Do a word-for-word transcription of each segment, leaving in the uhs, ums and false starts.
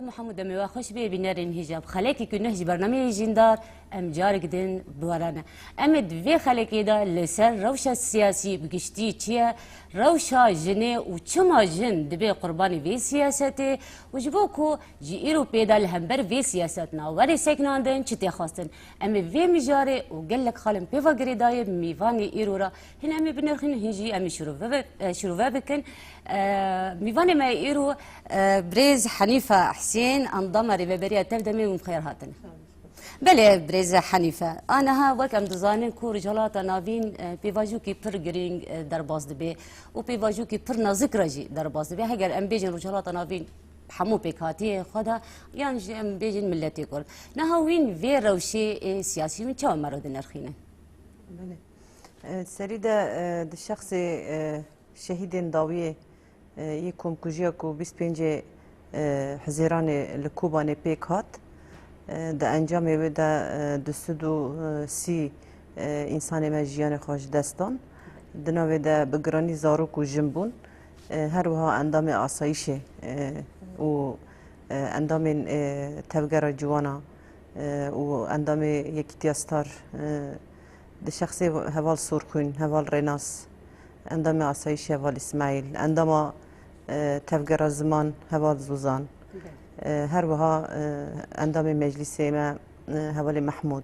Muhammed, demê we xweş bê, bînerên hîja bi xelekî ku neh ji bernameyê Jîndar, em carek din bi we re ne. Em ê di vê xelekê de li ser rewşa siyasî bi giştî çi ye, rewşa jinê û çima jin dibe qurbanê vê siyasetê û ji bo ku ji îro pê de li hember vê siyasetna were sekinandin çi tê xwestin. Em ê vê mijarê û gelek xalên pê ve girêdayî mîvanê îro re hîn em ê binirxînin, hîn jî em ê şirove, e, şirove bikin. E, mîvanê me îro, e, birêz Henîfe Husên, endama Rêveberiya Tevdemê, hûn bi xêr hatin. Belê, birêz Henîfe. Aniha wek em dizanin ku Rojhilata Navîn, e, pêvajoyekî pir girîng, e, derbas dibe û pêvajoyekî pir nazik re jî derbas dibe. Heger em bêjin Rojhilata Navîn hemû pêkhatiyê xwe de, yan jî em bêjin miletê Kurd. Niha wîn vê rewşê ê siyasî wîn çawa mero dinirxînin? Belê. E, serî de, e, di şexsê, e, şehîdên dawiyê, e, yê komkujiya ku bîst pêncê, e, Hizêranê li Kobanê pêk hat, e, di encamê wê de, e, du sed û sî, e, însanê me jiyanê xwe ji dest dan. Di navê de bi giranî zarok û jin bûn. E, her wiha endamê asayîşê, e, û, e, endamên, e, Tevgera Ciwana, e, û endamê Yekîtiya Star, e, di şexsê heval Sorxwîn, heval Rênas, endamê asayîşê heval Îsmaîl, endama, e, Tevgera Ziman heval Zozan, e, her wiha, e, endamê meclîsê me, e, hevalê Mehmûd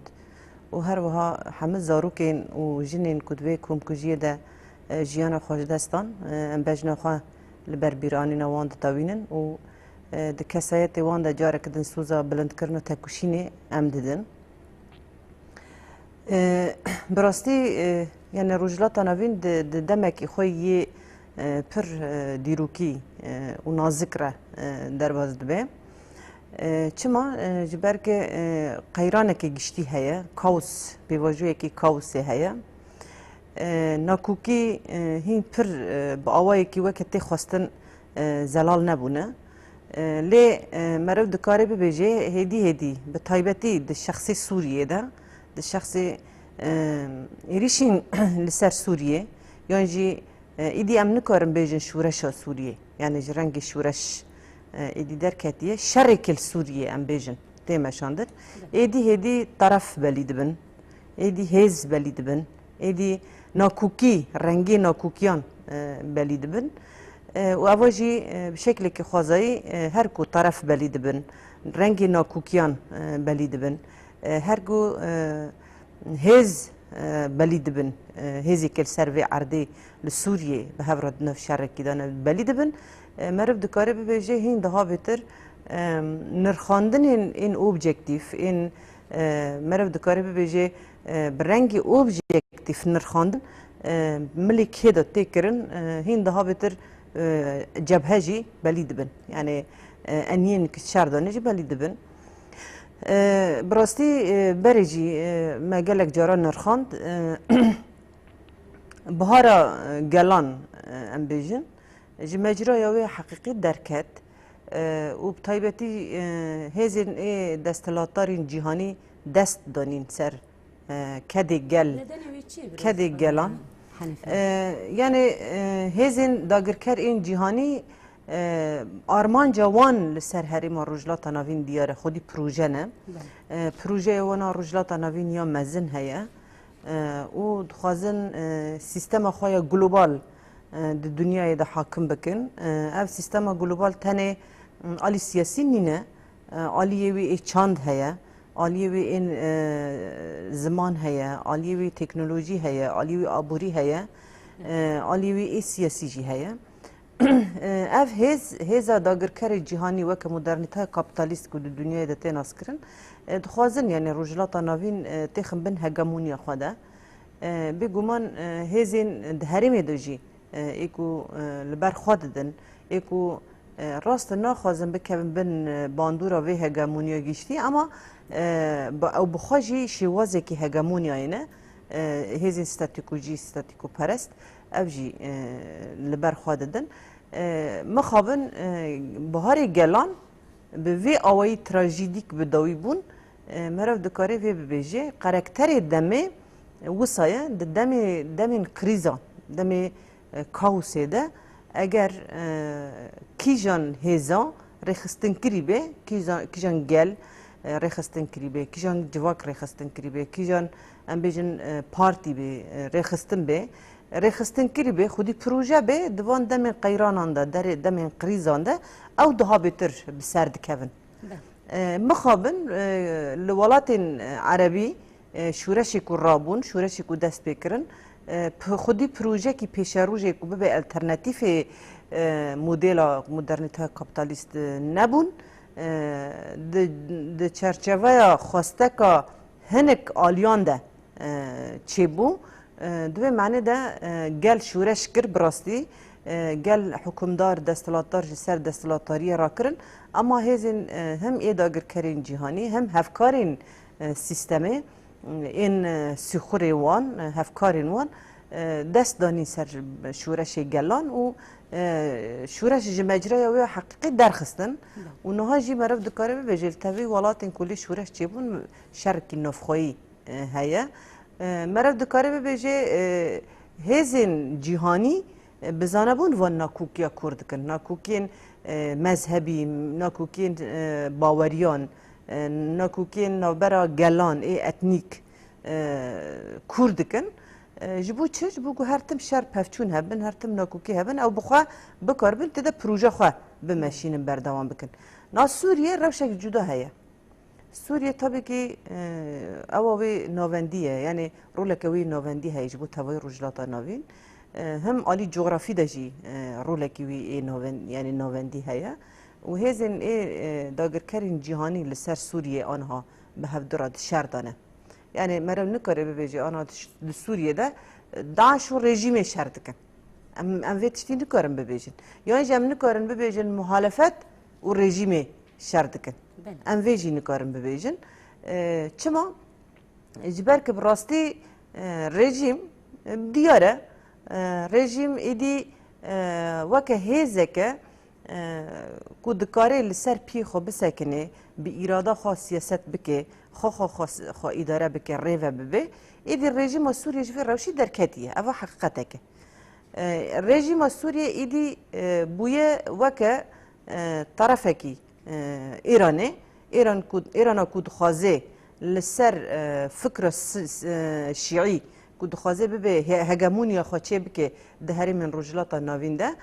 û her wiha hemû zarokên û jinên ku di vê komkujiyê de, e, jiyana xwe ji dest dan, e, em bejna xwe li ber bîranîna wan ditewînin û, e, di kesayetê wan de careke din soza bilindkirina têkoşînê em didin. E, bi rastî, e, yani Rojhilata Navîn di, di demekî xwe yê, e, pir, e, dîrokî, e, û nazik re, e, derbas dibe. E, çima? E, ji ber ke, e, qeyranekê giştî heye, kaos, pêvajoyekî kaosê heye. E, nakokî, e, hîn pir, e, bi awayekî weke tê xwestin, e, zelal nebûne. E, lê, e, meriv dikare bibêje hêdî hêdî, bi taybetî di şexsê Sûriyê de, di şexsê, e, êrîşên li ser Sûriyê, yan jî, e, îdî em nikarin bêjin şoreşa Sûriyê, yani ji rengê şoreş, e, êdî derketiye, şerê ku li Sûriyê em bêjin tê meşandin. Êdî hêdî teref belî dibin, êdî hêz belî dibin, êdî nakokî, rengê nakokiyan, e, belî dibin. E, û eva jî, e, bi şeklekî xwezayî, e, her ku teref belî dibin, rengê nakokiyan, e, belî dibin, e, her ku, e, hêz, e, belî dibin, e, hêzê ku li ser vê erdê li Sûriyê bi hev re di nav şerekî de ne belî dibin, e, meriv dikare bibêje hîn daha bêtir, e, nirxandinên ên objektîf, ên, e, meriv dikare bibêje, e, bi rengî objektîf nirxandin, e, milê kê de tê kirin, e, hîn daha bêtir, e, cebhe jî belî dibin. Yani, e, eniyên ku şer dane jî belî dibin. E, bi rastî, e, berê jî, e, me gelek cara nirxand, e, Bihara, e, Gelan, e, em bêjin, ji mecraya wê heqîqî derket, e, û bi taybetî, e, hêzên ê desthilatdarên cîhanî dest danîn ser, e, kedê gel, Nedenê wê çi ye, biraz kedê gelan. Hanife? E, yani, e, hêzên dagirker ên cîhanî, e, armanca wan li ser herêma Rojhilata Navîn diyar e, xwedî proje ne. Belê. E, projeya wan a Rojhilata Navîn ya mezin heye. E, û dixwazin, e, sîstema xwe ya global, e, di dinyayê de hakim bikin. E, ev sîstema global tenê, m, alî siyasî nîne, e, aliyê wî ê çand heye, aliyê wî ên, e, ziman heye, aliyê wî teknolojî heye, aliyê wî aborî heye, e, aliyê wî ê siyasî jî heye. E, ev hêz, hêza dagirkerê cîhanî weke modernîteya kapîtalîst ku di dinyayê de tê naskirin, e, dixwazin, yani Rojhilata Navîn, e, têxin bin hegemoniya xwe de. E, bêguman, e, hêzên di herêmê de jî, e, ê ku, e, li ber xwe didin, ê ku, e, rast in naxwazin bikevin bin, e, bandora vê hegemoniya giştî, ama, e, bi, ew bi xwe jî şêwazekî hegemonyayê ne, e, hêzên statîkocî, statîkoperest, ev jî, e, li ber xwe didin. E, mixabin, e, Biharê Gelan bi vê awayî trajîdîk bi dawî bûn, e, meriv dikare vê bibêje, karakterê demê, e, wisa ye, di demê, demên krîza, demê, e, kaosê de, eger, e, kîjan hêza rêxistinkirî bê, kîjan, kîjan gel, e, rêxistinkirî bê, kîjan civak rêxistinkirî bê, kîjan, em bêjin, e, partî bê, e, rêxistin bê. Rêxistinkirî bê, xwedî proje bê, di van demên qeyranan de, derê demên krîzan de ew daha bêtir bi ser dikevin. Be. E, mixabin, e, li welatên, e, erebî, e, şûreşê ku rabûn, şûreşê ku dest pê kirin, e, p-, xwedî projekî pêşerojê ku bibe alternatîfê, e, modela modernîteya kapîtalîst, e, nebûn. E, di, di çerçeveya xwesteka hinek aliyan de, e, çêbû. E, di vê manê de, e, gel şûreş kir bi rastî, e, gel hukimdar, desthilatdar ji ser desthilatdariyê rakirin. Ema hêzên, e, hem ê dagirkerên cîhanî hem hevkarên, e, sîstemê, ên, e, sîxurê wan, e, hevkarên wan, e, dest danîn ser şûreşê gelan û, e, şûreş ji mecreya wê heqîqî derxistin. Û niha jî meriv dikare bibêje, li tevî welatên ku lê şûreş çêbûn, şerekî navxweyî, e, heye. E, meriv dikare bibêje, e, hêzên cîhanî, e, bi zanebûn van nakokîya kûr dikin. Nakokiyên, e, mezhebî, nakokiyên, e, baweriyan, e, nakokiyên navbera gelan ê etnîk, e, kûr dikin. E, ji bo çi? Ji bo ku her tim şer pevçûn hebin, her tim nakokî hebin, ew bi xwe bikaribin tê de proje xwe bimeşînin, berdewam bikin. Na Sûriye rewşek cuda heye. Sûriye tabii ki, e, ewa wê navendî ye, yani roleke wê navendî heye ji bo tevayî Rojhilata Navîn. E, hem alî cografî de jî, e, rolekî wî ê naven-, yani navendî heye. Û hêzên ê, e, dagirkerên cîhanî li ser Sûriyê aniha bi hevdu re di şer de ne. Yani meriv nikare bibêje ana di ş-, di Sûriyê de, e, DAIŞ û rejîmê şer dikin. Em, em vê tiştî nikarin bibêjin. Yan jî em nikarin bibêjin muhalefet û rejîmê şer dikin. Belê. Em vê jî nikarin bibêjin. E, çima? Ji ber ku bi rastî, e, rejîm, e, diyar e. E, rejîm êdî, e, weke hêzeke, e, ku dikare li ser piyê xwe bisekine, bi îrada xwe siyaset bike, xwe, xwe, xwe, xwe îdare bike, rêve bibe. Êdî rejîma Sûriyê ji vê rewşî derketiye. Ev heqîqetek e. E, rejîma Sûriyê êdî, e, bûye weke, e, tarafekî, e, Îranê. Îran ku, Îrana ku dixwaze li ser, e, fikra si-, si-, e, şîî ku dixwaze bibe he-, hegemoniya xwe çêbike di herêmên Rojhilata Navîn de,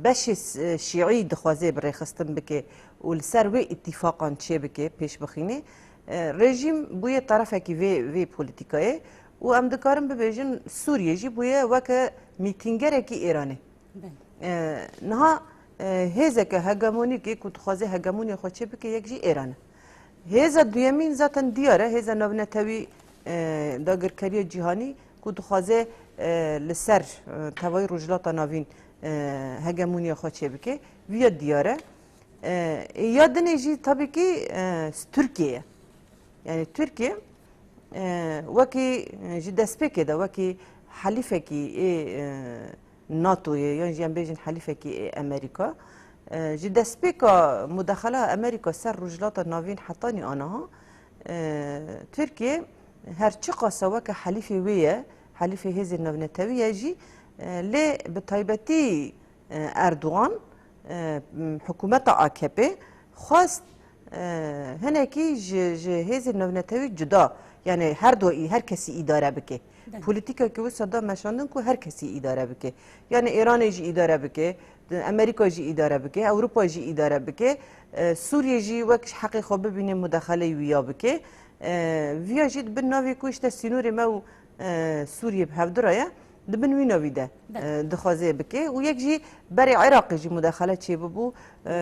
beşê s-, e, şîî dixwaze bi rêxistin bike û li ser wê îtîfaqan çêbike, pêş bixîne. E, rejîm bûye tarafekî vê, vê polîtîkayê û em dikarin bibêjin Sûriye jî bûye weke mîtîngerekî Îranê. Belê. E, niha, e, hêzeke hegemonîkê ku dixwaze hegemoniya xwe çêbike yek jî Îran e. Hêza duyemîn zaten diyar e, hêza navnetewî, e, dagirkeriya cîhanî ku dixwaze, e, li ser, e, tevayî Rojhilata Navîn, e, hegemoniya xwe çêbike. Viya diyar e. E, ya dinê jî tabii ki, e, Tirkiye ye. Yani Tirkiye, e, wekî, e, ji destpêkê de wekî helîfekî ê, e, NATOyê yan jî em bêjin helîfekî ê Amerîka, e, ji destpêka mudexela Amerîka ser Rojhilata Navîn hetanî aniha, e, Tirkiye her çiqasa weke helîfê wê ye, helîfê hêzên navnetewî ye jî, e, lê bi taybetî, e, Erdogan, e, m, hikûmeta A K P xwest, e, hinekî ji, ji hêzên navnetewî cuda, yani her do-, her kesî îdare bike. Belê. Polîtîkeke wisa da meşandin ku her kesî îdare bike. Yani Îranê jî îdare bike, Amerîka jî îdare bike, Ewropa jî îdare bike. E, Sûriye jî wek heqê xwe bibîne mudexeleyê wî ya bike. E, viya jî di bin navê ku işte sînorê me û, e, Sûriye bi hevdu re ye, di bin wî navî de, Belê. e, dixwaze bike. Û yek jî berê Iraqê jî mudexele çêbibû, e,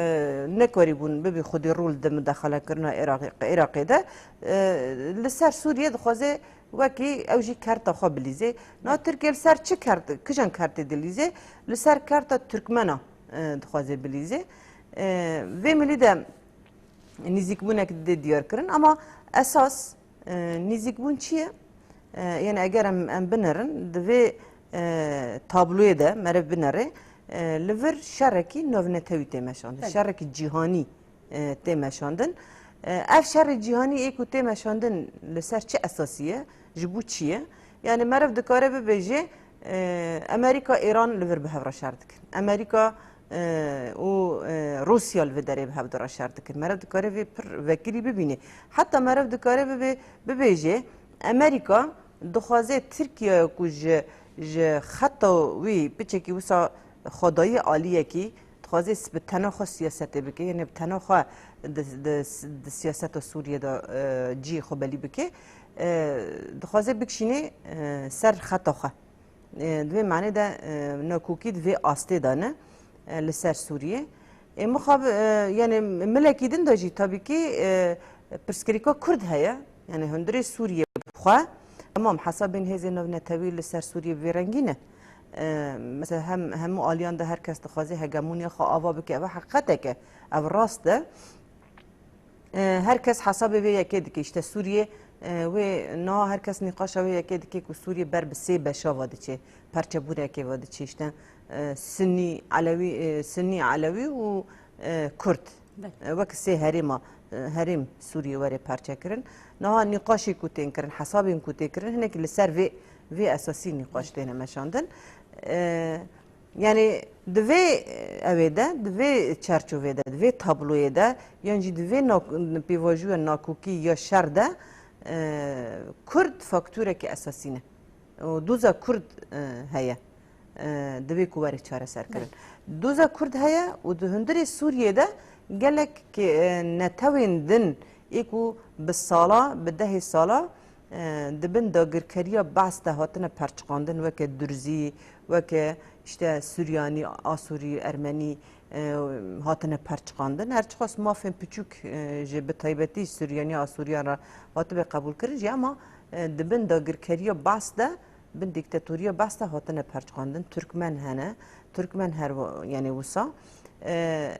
nekarîbûn bibî xwedî rol di mudexelekirina Iraqê, Iraqê de. E, li ser Sûriye dixwaze wekî ew jî kerta xwe bilîzê. Na Tirkiye li ser çi kert, kijan kertê dilîzê? Li ser kerta Tirkmena, e, dixwaze bilîzê. E, vê milî de nîzîkbûnek didê diyar kirin, ama esas, e, nîzîkbûn çi ye? E, yani eger em, em binerin, di vê, e, tabloyê de meriv binere, e, li vir şerekî navnetewî tê meşandin, Belê. şerekî cîhanî e, tê meşandin. E, ev şerê cîhanî ê ku tê meşandin li ser çi esasî ye? Ji bo çi ye? Yani meriv dikare bibêje, e, Amerîka Îran li vir bi hev re şer dikin. Amerîka, e, û, e, Rûsya li vê derê bi hev de re şer dikin. Meriv dikare vê pir vekirî bibîne. Heta meriv dikare bibe, bibêje, Amerîka dixwaze Tirkiye ku ji, ji xeta wî piçekî wisa xwedayî aliyekî dixwaze s-, bi tena xwe siyasetê bike, yanî bi tena xwe di, di, di siyaseta Sûriyê de, e, cihê xwe belî bike. E, dixwaze bikişîne, e, ser xeta xwe. E, di vê manê de, e, nakokî di vê astê de ne, e, li ser Sûriyê. Ê mixab, e, yani milekî din de jî tabî kî, e, pirsgirêka Kurd heye. Yani hundirê Sûriyê bi xwe. Tamam, hesabên hêzên navnetewî li ser Sûriyê bi vê rengî ne. E, mesela hem, hemû aliyan de her kes dixwaze hegemoniya xwe ava bike. Ev heqîqetek e. Ev rast e. E, her kes hesabê vê yekê dike. İşte Sûriyê, e, wê niha her kes nîqaşa wê yekê dike ku Sûriyê ber bi sê beşa ve diçe, perçebûnekê ve diçe. İşte, e, Sinnî, Elewî, e, Sinnî, Elewî û, e, Kurd. Belê. E, wek sê herêma, e, herêm Sûriyê were perçe kirin. Niha nîqaşê ku tên kirin, hesabên ku tê kirin, hinek li ser vê, vê esasî nîqaş têne meşandin. E, Yani di vê, e, evê de, di vê çerçovê de, di vê tabloyê de, yan jî di vê nak-, pêvajoya nakokî ya şer de, e, Kurd faktorekî esasî ne. Û doza Kurd, e, heye. E, divê ku were çareserkirin. Doza Kurd heye û di hundirê Sûriyê de gelek, e, netewên din ê ku bi sala, bi dehê sala, e, di bin dagirkeriya Be's de hatine perçiqandin, weke Durzî, weke işte Suryanî, Asûrî, Ermenî, e, hatine perçiqandin. Her çiqas mafên piçûk, e, ji bi taybetî Suryanî, Asûriyan re hatibe qebûlkirin jî, ama, e, di bin dagirkeriya Be's de, bin dîktatoriya Be's de hatine perçiqandin. Tirkmen hene, Tirkmen her wa-, yani wisa. E,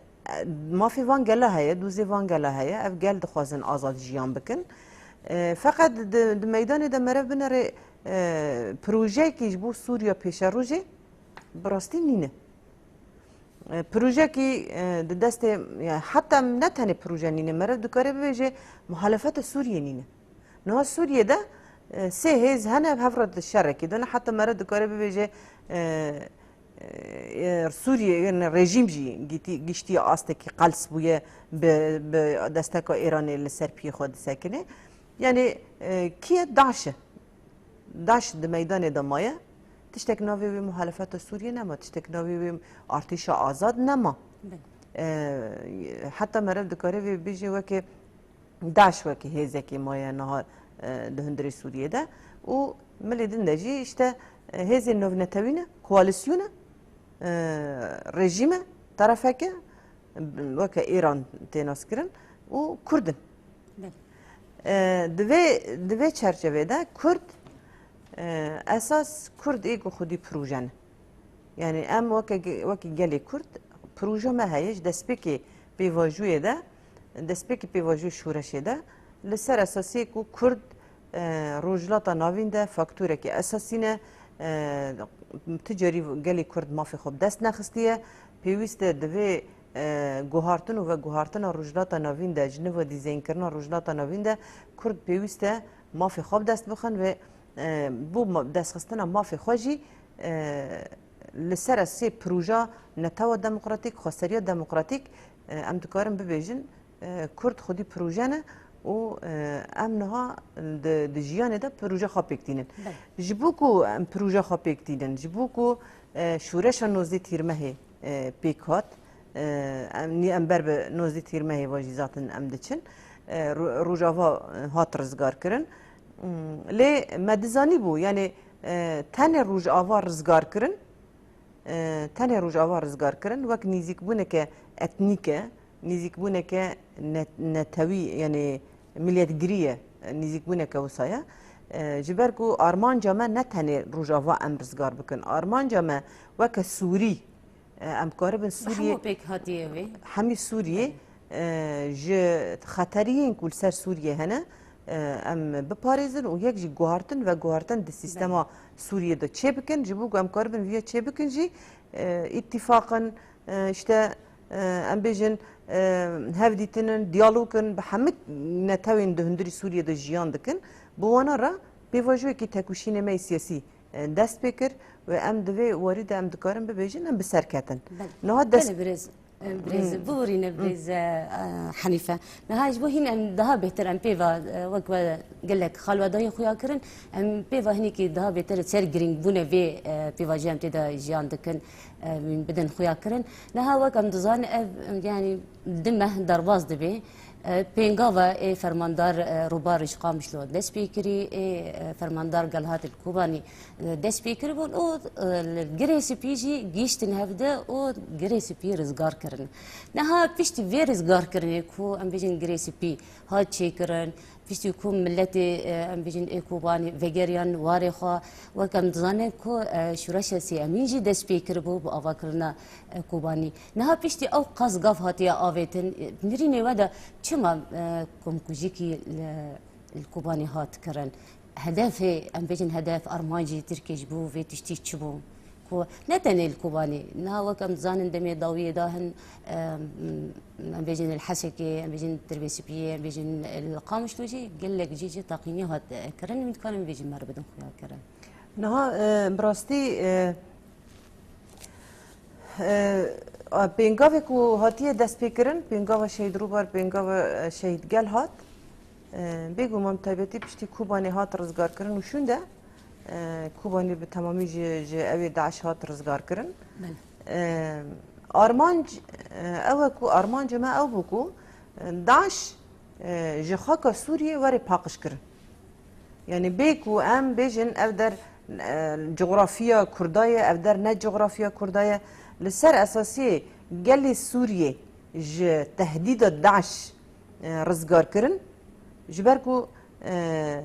Mafê van gela heye, dûzê van gela heye. Ev gel dixwazin azad jiyan bikin. E, feqet di, di meydanê de merev binere, e, projeyekî ji bo Sûriya pêşerojê bi rastî nîne. E, projekî, e, di destê, yani heta ne tenê proje nîne, merev dikare bibêje muhalefeta Sûriyê nîne. Niha Sûriyê de, e, sê hêz hene, hev re di şerekî de ne. Heta mere dikare bibêje, e, e, Sûriyê, yani rejîm jî gîtî-, giştiye astekî qels bûye, bi, bi desteka Îranê li ser piyê xwe disekine. Yani, e, kî ye? DAIŞ e. DAIŞ di meydanê de maye. Tiştek navê wê muhalefeta Sûriyê nema, tiştek navê wê artêşa azad nema. Belê. E, heta mere dikare vê bêje weke DAIŞ wekî hêzekê maye niha, e, di hundirê Sûriyê de û milê din de jî işte, e, hêzên navnetewî ne, koalîsyon e, e, rejîm e, terefeke, weke Îran tê naskirin û Kurd in. Belê. E, di vê, di vê çerçevê de Kurd, e, esas Kurd ê ku xwedî proje ne. Yani em weke ge-, wekî gelê Kurd, proje me heye ji destpêkê pêvajoyê de, destpêkê pêvajoyê şoreşê de, li ser esasê ku Kurd, e, Rojhilata Navîn de faktorekî esasî ne, e, tu carî gelê Kurd mafê xwe bi dest nexistiye, pêwîst e divê, e, guhartin û veguhartina Rojhilata Navîn de, ji nû ve dîzeynkirina Rojhilata Navîn de Kurd pêwîst e mafê xwe bi dest bixin ve e, bo ma-, destxistina mafê xwe jî, e, li ser esê proja netewa demokratîk, xweseriya demokratîk, e, em dikarin bibêjin, e, Kurd xwedî proje ne û, e, em niha di, di jiyanê de proje xwe pêk tînin. Belê. Ji bo ku em proje xwe pêk tînin, ji bo ku, e, şoreşa nozdeh Tîrmehê, e, pêk hat. E, em, nî em ber bi nozdeh Tîrmehê ve jî zaten em diçin. E, Ro-, Rojava, e, hat rizgar kirin. Hmm, lê me dizanîbû, yani, e, tenê Rojava rizgar kirin, e, tenê Rojava rizgar kirin, wek nîzîkbûneke etnîk e, nîzîkbûneke ne-, netewî, yani milletgirî ye, nîzîkbûneke wisa ye. E, ji ber ku armanca me ne tenê Rojava em rizgar bikin. Armanca me weke Sûrî, E, em karibin Sûriyê, hemû pêkhatiye wê. Hemî Sûriyê, Belê. e, ji xeteriyên ku li ser Sûriyê hene, e, em biparêzin û yek jî guhartin veguhartin di sîstema Belê. Sûriyê de çêbikin. Ji bo ku em karibin viya çêbikin jî, e, îtîfaqin, e, işte, e, em bêjin, e, hevdîtinin, diyalogin bi hemî netewên di hundirî Sûriyê de jiyan dikin. Bi wana re pêvajoyekî tekoşînê me yê siyasî e, dest pê kir û em di vê warî de em dikarin bibêjin, em bi ser ketin. Belê. Niha dest Belê, birêz, e, birêz, Hmm. bibûrîne, Hmm. birêz, e, e, Henîfe. Niha ji bo hîn em daha bêhtir em pê ve, e, wek we gelek xalwedayî xuya kirin, em pê ve hinekî daha bêhtir ser girîngbûnê vê, e, pêvajoyê em tê de jiyan dikin, e, bidin xuya kirin. Niha wek em dizanin ev, yanî, du meh derbas dibe. E, pêngava ê fermandar, e, Rûbar ji Qamişlo dest pê kirî, ê, e, fermandar Gelhat li Kobanî, e, dest pê kiribûn û, e, li Girê Spî jî gihîştin hev de û Girê Spî rizgar kirin. Niha piştî vê rizgarkirinê ku em bêjin Girê Spî hat çêkirin, piştî ku miletê, e, em bêjin ê Kobanî vegeriyan warê xwe, wek em dizanin ku, e, şoreşa sêyemîn jî dest pê kiribû bi avakirina, e, Kobanî. Niha piştî ew qas gav hatiye avêtin, e, nirînê we de çima, e, komkujiyekî li, li Kobanî hat kirin? Hedefê, em bêjin hedef, armancê Tirkiyê ji bo vê tiştî çi bû? Ku ne tenê li Kobanî, niha wek em dizanin demê dawiyê de hin, em, em bêjin li Hesekê, em bêjin Tirbê Spiyê, em bêjin li Qamişlo jî gelek cî cî teqînî hat, e, kirin, em dikarin vê jî me re bidin xuya kirin. Niha, e, bi rastî, e, e, a, pêngavê ku hatiye destpêkirin, pêngava Şehîd Rûbar, pêngava, e, Şehîd Gelhat, e, bêguman bi taybetî piştî Kobanê hat rizgarkirin û şûnde, e, Kobanê bi temamî ji, ji ewê DAIŞ hat rizgarkirin. Belê. E, armanc, e, ew e ku armancê me ew bû ku, e, DAIŞ, e, ji xaka Sûriyê were paqijkirin. Yanî bê ku em bêjin ev der, e, coğrafiya Kurda ye, ev der ne coğrafiya Kurda ye. Li ser esasiyê gelê Sûriyê ji tehdîda DAIŞ, e, rizgar kirin. Ji ber ku, e,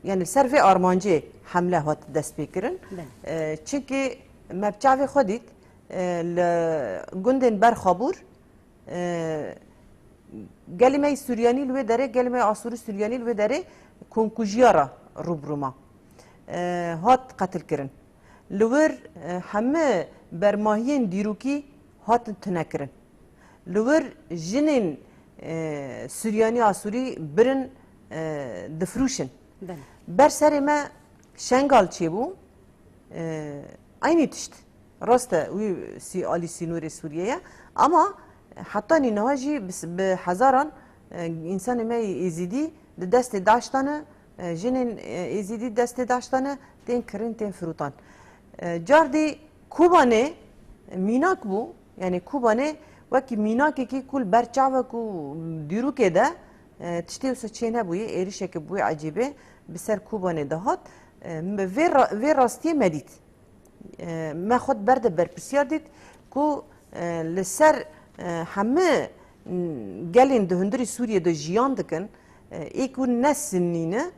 yanî li ser vê armancê hemle hat destpêkirin. Belê. E, çimkî me bi çavê xwe dît, e, li gundên Berxabûr, e, gelê me yê Suryanî li wê derê, gelê me yê Asûrî Suryanî li wê derê komkujiya re rûbirû ma. E, hat qetilkirin. Li wir, e, hemî bermahiyên dîrokî hatin tunekirin. Li wir jinên, e, Suryanî Asûrî birin, e, difirûşin. Belê. Ber serê me Şengal çêbû. E, eynî tişt. Rast e, wî sî-, alî sînorê Sûriyê ye. Ama hetanî niha jî bi s-, bi hezaran, e, însanê me yê Êzîdî di destê DAIŞ de ne, e, jinên, e, Êzîdî destê DAIŞ de ne, tên kirin, tên firotan. E, cardî Kobanê mînak bû, yanî Kobanê wekî mînakekî ku li ber çavek û dîrokê de, e, tiştê wisa çê nebûyê, êrişeke bûyê ecêbê bi ser Kobanê de hat. E, vê ra-, vê rastiyê me dît. E, me xwe di ber de berpirsiyar dît ku, e, li ser, e, hemî, m, gelên di hundirê Sûriyê de jiyan dikin, e, ê ku ne Sinnî ne,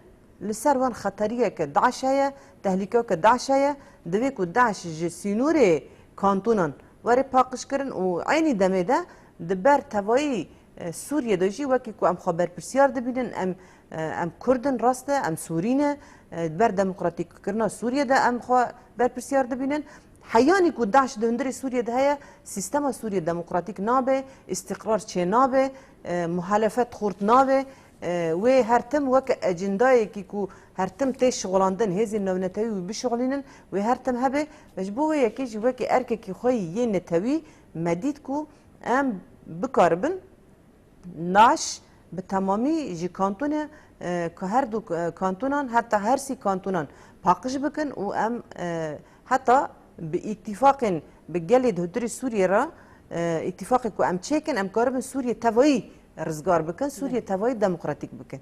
li ser wan xeteriyeke DAIŞ heye, tehlîkeyeke DAIŞ heye, divê ku DAIŞ ji sînorê kantonan were paqijkirin û eynî demê de di ber tevayî, e, Sûriyê de jî wekî ku em xwe berpirsiyar dibînin, em, e, em Kurd in, rast e, em Sûrî ne, e, di ber demokratîkkirina Sûriyê de em xwe berpirsiyar dibînin. Heyanî ku DAIŞ di hundirê Sûriyê de heye, sîstema Sûriyê demokratîk nabe, îstîqrar çênabe, e, muhalefet xurt nabe. E, wê her tim weke ecindayekî ku her tim tê şixulandin, hêzên navnetewî wî bişixulînin, wê her tim hebe. Ve ji bo wê yekê jî wekî erkekî xwe yê netewî me dît ku em bikaribin DAIŞ bi temamî ji kantûnê, e, ku her du, e, kantûnan, heta her sî kantûnan paqij bikin û em, e, heta bi îtîfaqên bi gelê di hundirê Sûriyê re, e, îtîfaqê ku em çêkin, em karibin Sûriyê tevayî rizgar bikin, Sûriyê Belê. tevayî demokratîk bikin.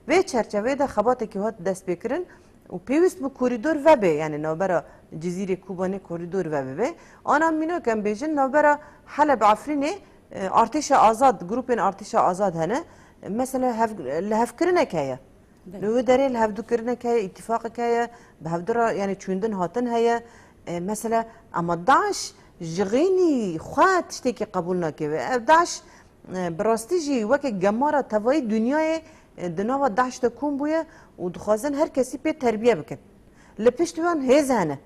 Vê çerçeveyê de xebatekî hat destpêkirin û pêwîst bû korîdor vebe, yanî navbera Cizîrê Kobanê korîdor vebibe. Ana mînak em bêjin, navbera Heleb Efrînê, e, artêşa azad, grûpên artêşa azad hene. Mesela hev-, lihevkirinek heye. Belê. Li wê derê lihevdûkirinek heye, îtîfaqek heye, bi hevdu re, yanî çûndin hatin heye. E, mesela, ama DAIŞ ji xênî xwe tiştekî qebûl nake. Ev DAIŞ, e, bi rastî jî weke gemara tevayî dinyayê, e, di nava DAIŞ de kom bûye û dixwazin her kesî pê terbiye bikin. Li pişt wan hêz hene.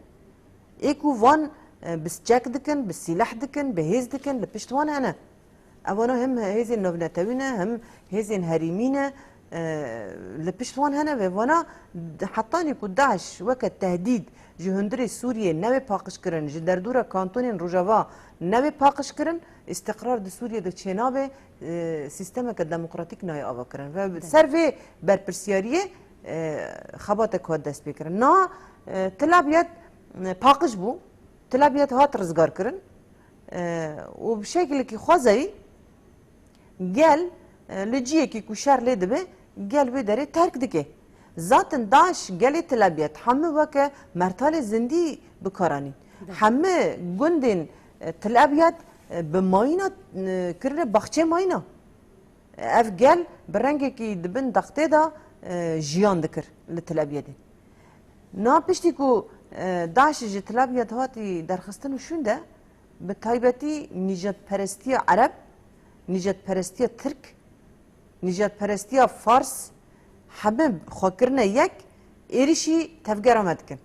Ê ku van, e, bi çek dikin, bi sîleh dikin, bi hêz dikin, li pişt wan hene. Evana hem hêzên navnetewî ne, hem hêzên herêmî ne. E, li pişt wan hene ve. Vana d-, hetanî ku DAIŞ weke tehdîd ji hundirê Sûriyê nebe paqijkirin, ji derdora kantonên Rojava nebe paqijkirin, îstiqrar di Sûriyê de çênabe, e, sîstemeke demokratîk nayê avakirin. Ve Belê. ser vê berpirsiyariyê, e, xebatek hat destpêkirin. Niha, e, Tel Abyad, e, paqij bû. Tel Abyad hat rizgarkirin. E, û bi şekilekî xwezayî gel, e, li ciyekî ku şer lê dibe, gel wê derê terk dike. Zaten DAIŞ gelê Tel Abyad hemû weke mertalê zindî bi kar anîn. Belê. Hemû gundên, e, Tel Abyad, e, bi mayîna, e, kirine baxçê mayîna. Ev gel bi rengekî di bin dextê de, e, jiyan dikir li Tel Abyadê. Niha piştî ku, e, DAIŞ ji Tel Abyad hatî derxistin û şûnde, bi taybetî nîjadperestiya Ereb, nîjadperestiya Tirk, nîjadperestiya Fars, heme xwe kirine yek, êrişî tevgera me dikin.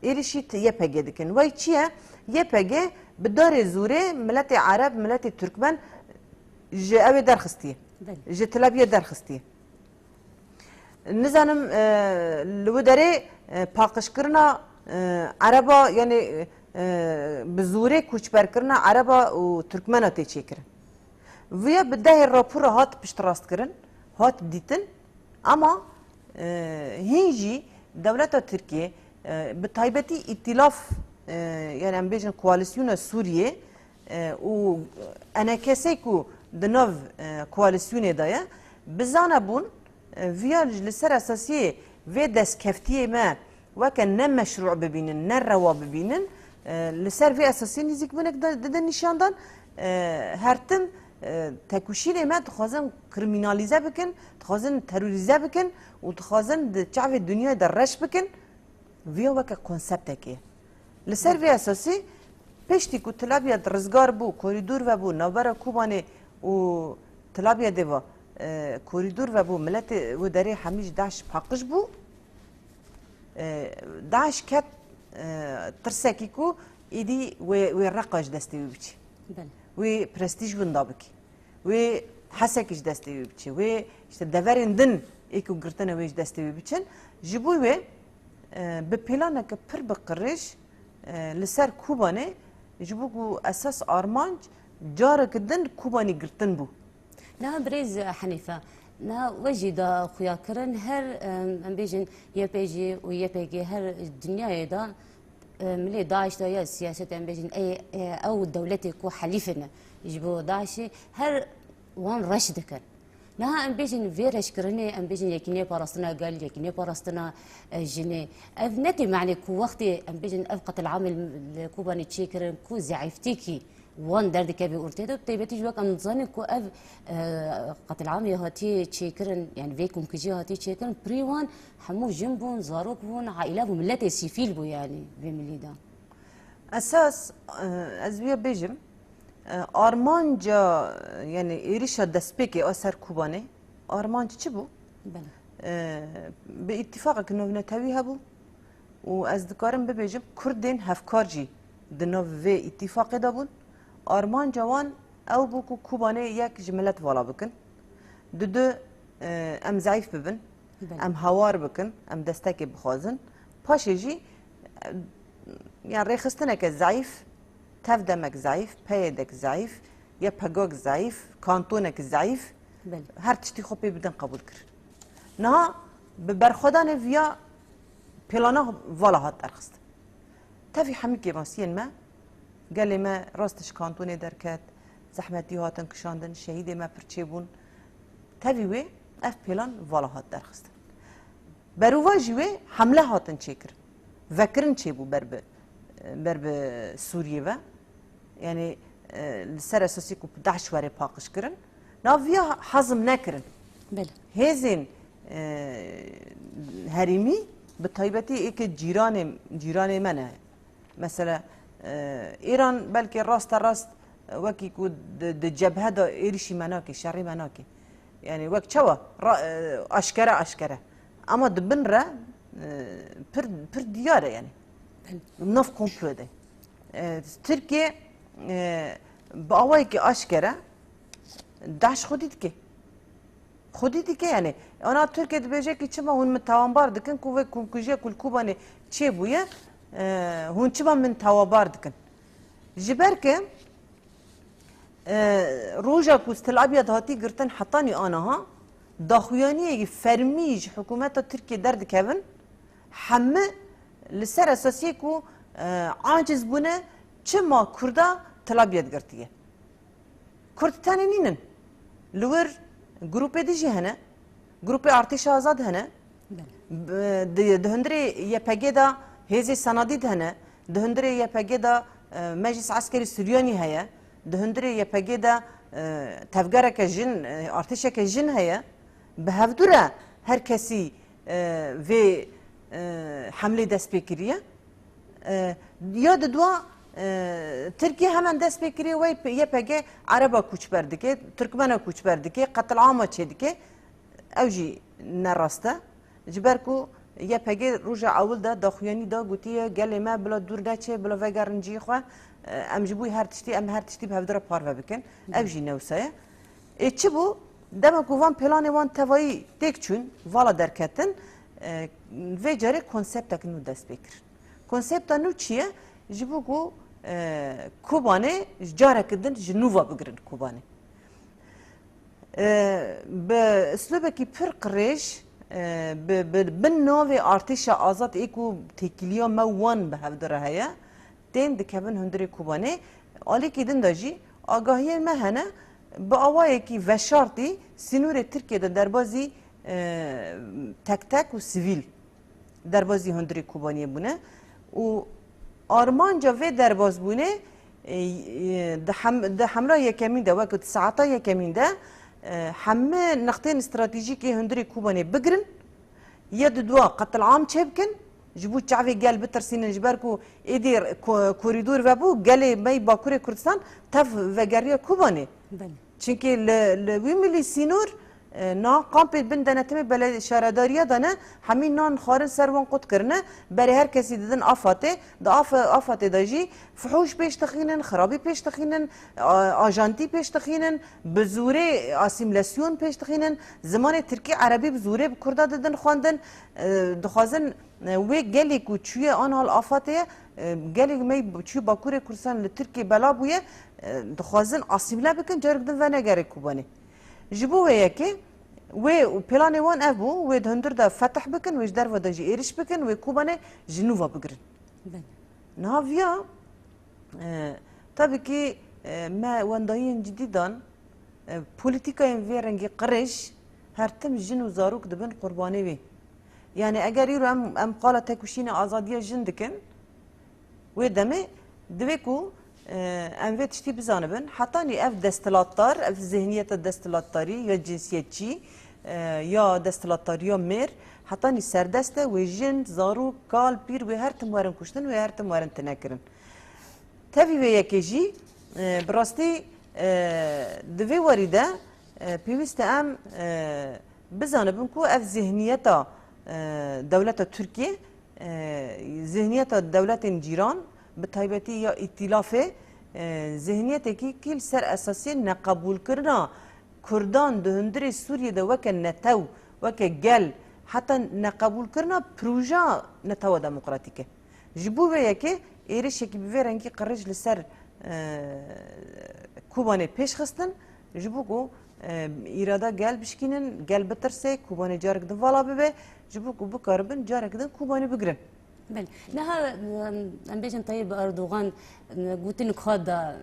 Êrişî t-, Y P G dikin. Wey çi ye? Y P G bi darê zûrê miletê Ereb, miletê Tirkmen ji ew ê derxistiye. Belê. Ji Tel Abyad derxistiye. Nizanim, e, li wê derê, e, paqijkirina, e, Ereba, yani, e, bi zûrê koçberkirina Ereba û Tirkmena tê çêkirin. Viya bi dehê rapora hat piştrast kirin, hat dîtin. Ama, e, hîn jî dewleta Tirkiyê, e, bi taybetî îtîlaf, e, yani em bêjin koalîsyona Sûriyê, e, û enekesê ku di nav, e, koalîsyonê de ye, bizane bûn, e, viya li ser esasiyê vê destkeftiyê me weke ne meşrû bibînin, ne rewa bibînin, e, li ser vê esasiyê nîzîkbûnek de, didin nîşandan, e, her tim, e, tekuşînê me dixwazin kriminalîze bikin, dixwazin terorîze bikin û dixwazin di çavê dinyayê de reş bikin. Viya weke konseptekê ye. Li ser vê esasî, piştî ku Tel Abyad rizgar bû, korîdor vebû, navbera Kobanê û Tel Abyadê ve, e, korîdor vebû, miletê wê derê hemî ji DAIŞ paqij bû. E, DAIŞ ket, e, tirsekî ku êdî wê, wê reqa ji destê wî biçî. Belê. Wê prestîj winda bikî. Wê hesekî ji destê wî biçe. Wê işte deverên din ê ku girtine wê ji destê wî biçin. Ji bo wê, e, bi planeke pir bi qirêj, e, li ser Kobanê, ji bo ku esas armanc careke din Kobanê girtin bû. Niha birêz Henîfe, niha we jî da xuya kirin her, em, em bêjin Y P G û Y P G her dinyayê de, e, milê DAIŞ de ya siyaset em bêjin, ey, e, ew dewletê ku helîfin ji bo DAIŞê her wan reş dikin. Niha em bêjin vê reşkirinê, em bêjin yekînê parastina gel, yekînê parastina, e, jinê. Ev ne tê manê ku wextê em bêjin ev qetil'amê li, li Kobanê çêkirin ku zeîftîkî wan derdikeve ortê de, bi taybetî ji wek em dizanin ku ev, e, qetil'amê hatiye çêkirin, yani vê komkujiyê hatiye çêkirin, pirî wan hemû jin bûn, zarok bûn, aîle bû, miletê sîfîl bû yani vê milî de. Esas, e, ez wiya bêjim, e, armanca, yani êrişa destpêkê a ser Kobanê, armanc çi bû? Belê. E, bi îtîfaqek navnetewî hebû û ez dikarim bibêjim, Kurdên hevkar jî di nav vê îtîfaqê de bûn. Armanca wan ew bû ku Kobanê yek ji milet vala bikin. Didu, e, em zeîf bibin, Belê. em hawar bikin, em destekê bixwazin. Paşê jî, e, ya rêxistineke zeîf, tevdemek zeîf, peyêdek zeîf, YPG'k zeîf, kantonek zeîf, Belê. her tiştî xwe pê bidin qebûl kir. Niha bi berxwedanê viya plana vala hat derxistin. Tevî hemî kêmasiyên me, gelê me rast ji kantonê derket, zehmetî hatin kişandin, şehîdê me pir çêbûn. Tevî wê ev plan vala hat derxistin. Berovajî wê hemle hatin çêkirin. Vekirin çêbû ber bi, ber bi Sûriyê ve. Yani, e, li ser esasî ku DAIŞ were paqij kirin. Nav viya hazm nekirin. Belê. Hêzên, e, herêmî bi taybetî êkê cîranê, cîranê me ne. Mesela, e, Îran belkî raste rast, e, wekî ku di, di cebhe de êrişî me nake, şerî me nake. Yani wek çawa? Ra-, e, aşkere, aşkere. Ama di bin re, e, pir, pir diyar e yani. Belê. Nav komplo de. E, Tirkiye, e, bi awayekî aşkere DAIŞ xwedî dike. Xwedî dike yani. Ana Tirkiye dibêje ki çima hûn min tawanbar dikin ku vê komkujiya ku li Kobanê çêbûye, e, hûn çima min tawanbar dikin? Ji ber ke, e, roja ku Tel Abyad hatî girtin hetanî aniha, daxuyaniyê fermî ji hikûmeta Tirkiye derdikevin, heme li ser esasiyê ku, e, aciz bûne çima Kurda Tel Abyad girtiye. Kurd tenê nînin. Li wir grûpê din jî hene. Grûpê Artêşa Azad hene. Belê. Bi-, di, di hundirê Y P G de hêzê Senadî de hene. Di hundirê Y P G de, e, Meclis Eskerî Suryanî heye. Di hundirê Y P G de, e, tevgereke jin, e, artêşeke jin heye. Bi hevdû re her kesî, e, vê, e, hemlê dest pê kiriye. E, ya di dua, e, Tirkiye hemen dest pê kiriye, wey Y P G Ereba koçber dike, Tirkmena koçber dike, qetilama çê dike. Ew jî ne rast e. Ji ber ku Y P G roja ewil de daxuyanî da, gotiye, gelê me bila dûr neçê, bila vegerin cihê xwe. E, em ji bo her tiştî, em her tiştî bi hevdira parve bikin. Ev jî ne wisa ye. Ê çi bû? Dema ku van planê wan tevayî têk çûn, vala derketin, e, vê carê konseptek nû dest pê kirin. Konsepta nû çi ye? Ji bo ku, e, Kobanê ji careke din ji nû ve bigirin Kobanê. E, bi uslubekî pir qirêj, e, bi, bi, bi navê Artêşa Azad ê ku têkiliya me wan bi hevdira heye, tên dikevin hundirê Kobanê. Alîkî din de jî agahiyên me hene, bi awayekî veşartî sînorê Tirkiye de derbazî, e, tek tek û sivîl derbazî hundirê Kobaniyê bûne û armanca vê derbazbûnê, e, e, di hem-, di hemla yekemîn de, wekî di saeta yekemîn de, e, hemî nextên stratejîk ê hundirê Kobanê bigirin, ya di dua qetilam çêbikin, ji bo çavê gel bitirsînin, ji ber ku êdî ko-, korîdor vebû, gelê me yê Bakurê Kurdistan tev vegeriya Kobanê. Belê. Çimkî li, li wî milî sînor, e, niha kampê bin denetimê bele-, şaredariya de ne, hemî nan xwarin ser wan qut kirine, berê her kesî didin AFADê, di AFA-, AFADê de jî fihûş pêş dixînin, xirabî pêş dixînin, a-, ajantî pêş dixînin, bi zûrê asîmîlasyon pêş dixînin, zimanê tirkî, erebî bi zûrê bi kurda didin xwendin, e, dixwazin, e, wê gelê ku çûye aniha li AFADê ye, e, gelê me yê çûye Bakurê Kurdistan li Tirkiyê bela bûye, e, dixwazin asîmîle bikin, carek din venegere Kobanê. Ji bo wê yekê, wê planê wan ev bû, wê di hundir de fetih bikin, wê ji derve de jî êriş bikin, wê Kobanê ji nû ve bigirin. Belê. Niha viya, e, tabii ki, e, me wendahiyên cidî dan, e, polîtîkayên vê rengî qirêj her tim jin û zarok dibin qurbanê wê. Yani eger îro em, em qala tekoşîna azadiya jin dikin, wê demê divê ku, e, em vê tiştî bizanibin. Hetanî ev desthilatdar, ev zihniyeta desthilatdarî ya cinsiyetçî, e, ya desthilatdariya mêr, hetanî serdest e, wê jin, zarok, kal, pîr, wê her tim werin kuştin, wê her tim werin tinekirin. Tevî vê yekê jî, e, bi rastî, e, di vê warî de, e, pêwîst e em, e, bizanibin ku ev zihniyeta, e, dewleta Tirkiyê, e, zihniyeta dewletên cîran, bi taybetî ya îtîlafê, e, zihniyetekî kî li ser esasiyê neqebûlkirina Kurdan di hundirê Sûriyê de weke netew, weke gel, heta neqebûlkirina proja netewa demokratîk e. Ji bo vê yekê êrişekî bi vê rengî qirêj li ser, e, Kobanê pêş xistin, ji bo ku, e, îrada gel bişkînin, gel bitirse, Kobanê carek din vala bibe, ji bo ku bikaribin carek din Kobanê bigirin. Belê. Niha, em, em bêjin Tayyip Erdogan, em, gotin ka da,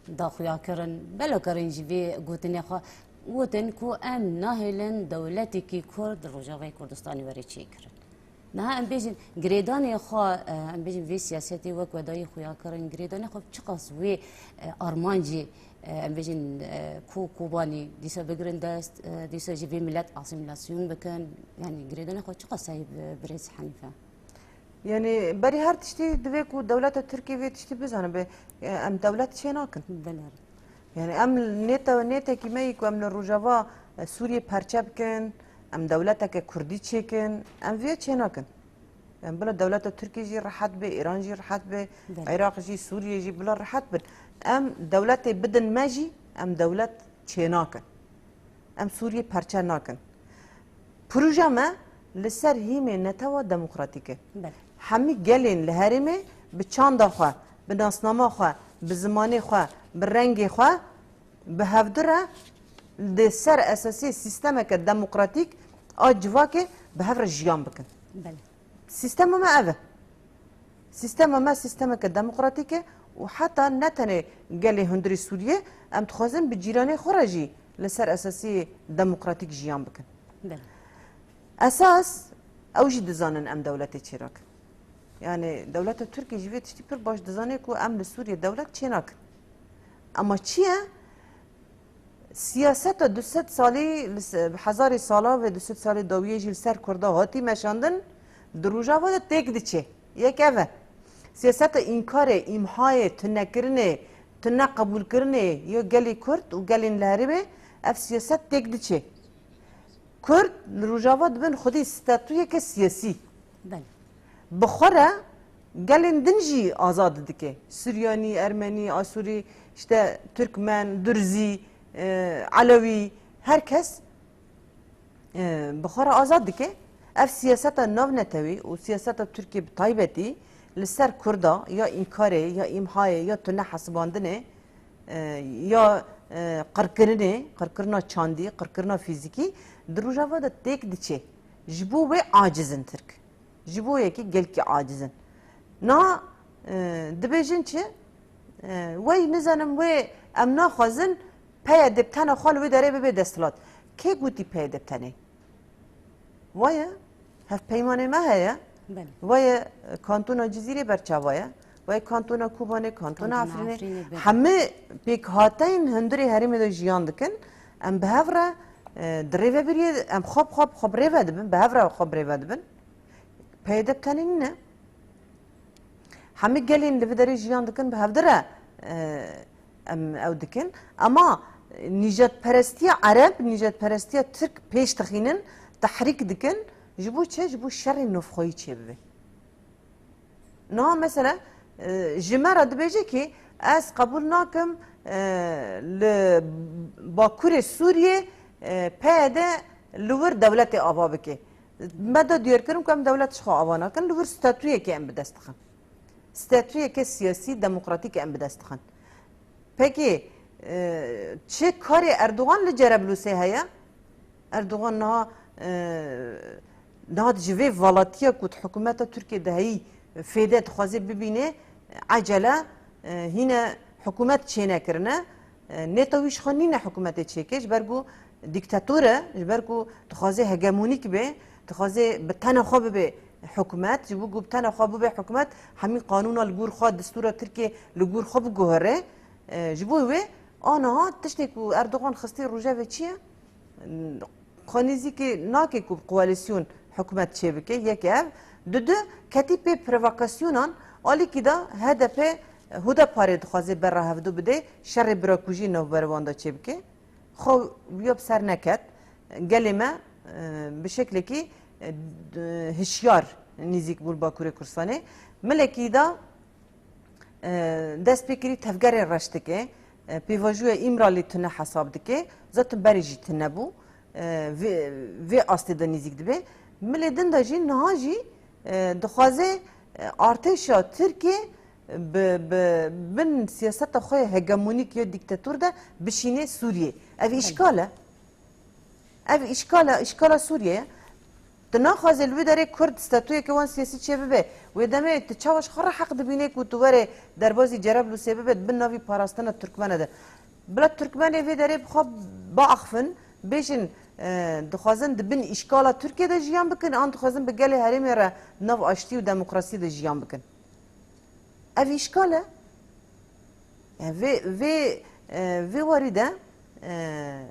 em, da xuya kirin, bela kirin ji vê gotinê xwe, gotin ku em nahêlin dewletekî Kurd li Rojavayê Kurdistanê were çêkirin. Niha em bêjin girêdanê xwe, e, em bêjin vê siyasetê wek we dayî xuya kirin, girêdanê xwe çiqas wê, e, armancê, e, em bêjin, e, ku Kobanî dîsa bigirin dest, e, dîsa jî vê milet asîmîlasyon bikin, yanî girêdanê xwe çiqas heye, e, birêz Henîfe? Yanî berî her tiştî divê ku dewleta Tirkiyê vê tiştî bizanibe, e, em dewlet çênakin. Belê. Yani em nête-, nêtekî me yî ku em li Rojava, e, Sûriyê perçe bikin, em dewleteke Kurdî çêkin, em vê çênakin. Em bila dewleta Tirkiyê jî rehet be, Îran jî rehet be, Belê. Iraq jî, Sûriye jî bila rehet bin. Em dewletê bidin me jî, em dewlet çênakin. Em Sûriyê perçe nakin. Proja me li ser hîmê netewa demokratîk e. Belê. Hemî gelên li herêmê bi çanda xwe, bi nasnama xwe, bi zimanê xwe, bi rengê xwe, bi hevdu re di ser esasê sîstemeke demokratîk a civakê bi hev re jiyan bikin. Belê. Sîstema me ev e. Sîstema me sîstemeke demokratîk e û heta ne tenê gelê hundirê Sûriyê, em dixwazin bi cîranê xwe re jî li ser esasiyê demokratîk jiyan bikin. Belê. Esas ew jî dizanin em dewletê çênakin. Yani dewleta Tirkiyê jî vê tiştî pir baş dizane ku em li Sûriyê dewlet çênakin. Ama çi ye? Siyaseta du sed salî, li se-, hezarê sala ve du sed salê dawiyê jî li ser Kurda hatî meşandin, di Rojava de têk diçe. Yek ev e. Siyaseta înkarê, îmhayê, tunekirinê, tune qebûlkirinê ya gelê Kurd û gelên li herêmê, ev siyaset têk diçe. Kurd li Rojava dibin xwedî statuyeke siyasî. Belê. Bi xwe re gelên din jî azad dike. Suryanî, Ermenî, Asûrî, işte Tirkmen, Durzî, e, Elewî, her kes, e, bi xwe re azad dike. Ev siyaseta navnetewî û siyaseta Tirkiye bi taybetî li ser Kurda ya înkarê, ya îmhayê, ya tune hesibandinê, e, ya, e, qirkirinê, qirkirina çandî, qirkirina fîzîkî di Rojava de têk diçe. Ji bo wê aciz in Tirk. Ji bo yekî gelkî aciz in. Na, e, dibêjin çi? E, wey nizanim wê em naxwazin P Y D bi tena xwe li wê derê bibe desthilat. Kê gotî P Y D bi tenê? Waye, hevpeymanê me heye. Belê. Waye, e, kantona Cizîrê berçava ye. Waye kantona Kobanê, kantona Kantona Efrînê. Efrînê, belê. Hemî pêkhateyên hundirê herêmê de jiyan dikin. Em bi hev re, e, di rêvebiriyê, em xwe bi xwe, bi xwe bi rê ve dibin, bi hev re xwe bi rê ve dibin. P Y D bi tenê nîne. Hemî gelên li vê derê jiyan dikin, bi hevdi re, e, em ew dikin. Ema nîjadperestiya ereb, nîjadperestiya tirk pêş dixînin, tehrîk dikin. Ji bo çi? Ji bo şerê navxweyî çêbibe. Niha mesela, e, ji me re dibêje ki ez qebûl nakim, e, li Bakurê Sûriyê, e, P Y D li wir dewletê ava bike. Me da diyarkirin ku em dewlet ji xwe ava nakin, li wir statuyekê em bi dest dixin. Statuyeke siyasî, demokratîk em bi dest dixin. Pekî, e, çi karê Erdogan li Cerablusê heye? Erdogan niha, e, niha ji vê valatiya ku di hikûmeta Tirkiyê de heyî fêde dixwaze bibîne, ecele, e, hîne hikûmet çênekirine. E, nêta wî ji xwe nîne hikûmetê çêke, ji ber ku dîktator e, ji ber ku dixwaze hegemonîk be, dixwaze bi tena xwe bibe hikûmet, ji bo ku bi tena xwe bibe hikûmet, hemî qanûna li gor xwe, destûra Tirkiyê li gor xwe biguhere. E, ji bo wê aniha tiştê ku Erdogan xistî rojevê çi ye? Xwe nêzîkî nake ku koalîsyon hikûmet çêbike, yek ev. Didu, ketî pê provokasyonan, alîkî de H D P, Hudaparê dixwaze bera hevdu bide, şerê birakujî navbera wan de çêbike. Xwe wiya bi ser neket. Gelê me, e, bi şeklekî, e, d-, hişyar nêzîk bû li Bakurê Kurdistanê. Milekî de, e, dest pê kirî tevgerê reş dike, e, pêvajoya Îmralî tune hesab dike, zaten berê jî tune bû, e, vê, vê astê de nêzîk dibe. Milê din de jî niha jî, e, dixwaze, e, artêşa Tirkiyê bi, bi bin siyaseta xwe ya hegemonîk ya dîktator de bişîne Sûriyê. Ev Belê. îşkal e. Ev îşkal e, îşkala Sûriyê ye. Tu naxwaze li wî derê Kurd statuyeke wan siyasî çêbibe. Wê demê tu çawa ji xwe re heq dibîne ku tu were derbazî Cerablusê bibe, di bin navî parastina Tirkmene de? Bila Tirkmenê vê derê bi xwe biaxifin, bêjin, e, dixwazin di bin îşkala Tirkiyê de jiyan bikin, an dixwazin bi gelê herêmê re nav aştî û demokrasiyê de jiyan bikin. Ev îşkal e. Yani vê, vê, e, vê warî de, e,